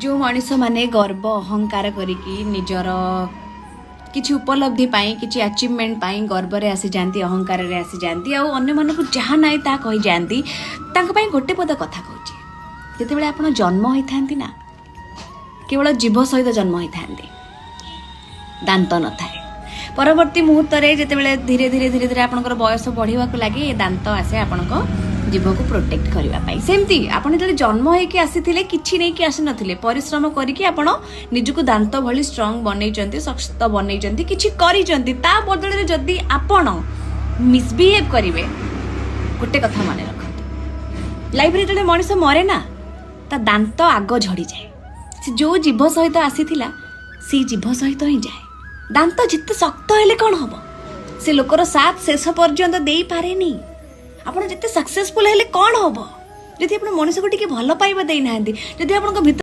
ଯେଉଁ ମଣିଷମାନେ ଗର୍ବ ଅହଙ୍କାର କରିକି ନିଜର କିଛି ଉପଲବ୍ଧି ପାଇଁ, କିଛି ଆଚିଭମେଣ୍ଟ ପାଇଁ ଗର୍ବରେ ଆସିଯାଆନ୍ତି, ଅହଙ୍କାରରେ ଆସିଯାଆନ୍ତି ଆଉ ଅନ୍ୟମାନଙ୍କୁ ଯାହା ନାହିଁ ତାହା କହିଯାଆନ୍ତି, ତାଙ୍କ ପାଇଁ ଗୋଟେ ପଦ କଥା କହୁଛି। ଯେତେବେଳେ ଆପଣ ଜନ୍ମ ହୋଇଥାନ୍ତି ନା, କେବଳ ଜିଭ ସହିତ ଜନ୍ମ ହୋଇଥାନ୍ତି, ଦାନ୍ତ ନଥାଏ। ପରବର୍ତ୍ତୀ ମୁହୂର୍ତ୍ତରେ ଯେତେବେଳେ ଧୀରେ ଧୀରେ ଧୀରେ ଧୀରେ ଆପଣଙ୍କର ବୟସ ବଢ଼ିବାକୁ ଲାଗେ, ଏ ଦାନ୍ତ ଆସେ ଆପଣଙ୍କ ଜିଭକୁ ପ୍ରୋଟେକ୍ଟ କରିବା ପାଇଁ। ସେମିତି ଆପଣ ଯେତେବେଳେ ଜନ୍ମ ହେଇକି ଆସିଥିଲେ, କିଛି ନେଇକି ଆସିନଥିଲେ। ପରିଶ୍ରମ କରିକି ଆପଣ ନିଜକୁ ଦାନ୍ତ ଭଳି ଷ୍ଟ୍ରଙ୍ଗ ବନେଇଛନ୍ତି, ଶକ୍ତ ବନେଇଛନ୍ତି, କିଛି କରିଛନ୍ତି। ତା ବଦଳରେ ଯଦି ଆପଣ ମିସବିହେଭ୍ କରିବେ, ଗୋଟେ କଥା ମନେ ରଖନ୍ତୁ, ଲାଇଫରେ ଯେତେବେଳେ ମଣିଷ ମରେ ନା, ତା ଦାନ୍ତ ଆଗ ଝଡ଼ିଯାଏ। ସେ ଯୋଉ ଜିଭ ସହିତ ଆସିଥିଲା, ସେଇ ଜିଭ ସହିତ ହିଁ ଯାଏ। ଦାନ୍ତ ଯେତେ ଶକ୍ତ ହେଲେ କ'ଣ ହବ? ସେ ଲୋକର ସାଥ ଶେଷ ପର୍ଯ୍ୟନ୍ତ ଦେଇପାରେନି। ଆପଣ ଯେତେ ସକ୍ସେସଫୁଲ ହେଲେ କ'ଣ ହବ, ଯଦି ଆପଣ ମଣିଷକୁ ଟିକେ ଭଲ ପାଇବା ଦେଇନାହାନ୍ତି, ଯଦି ଆପଣଙ୍କ ଭିତରେ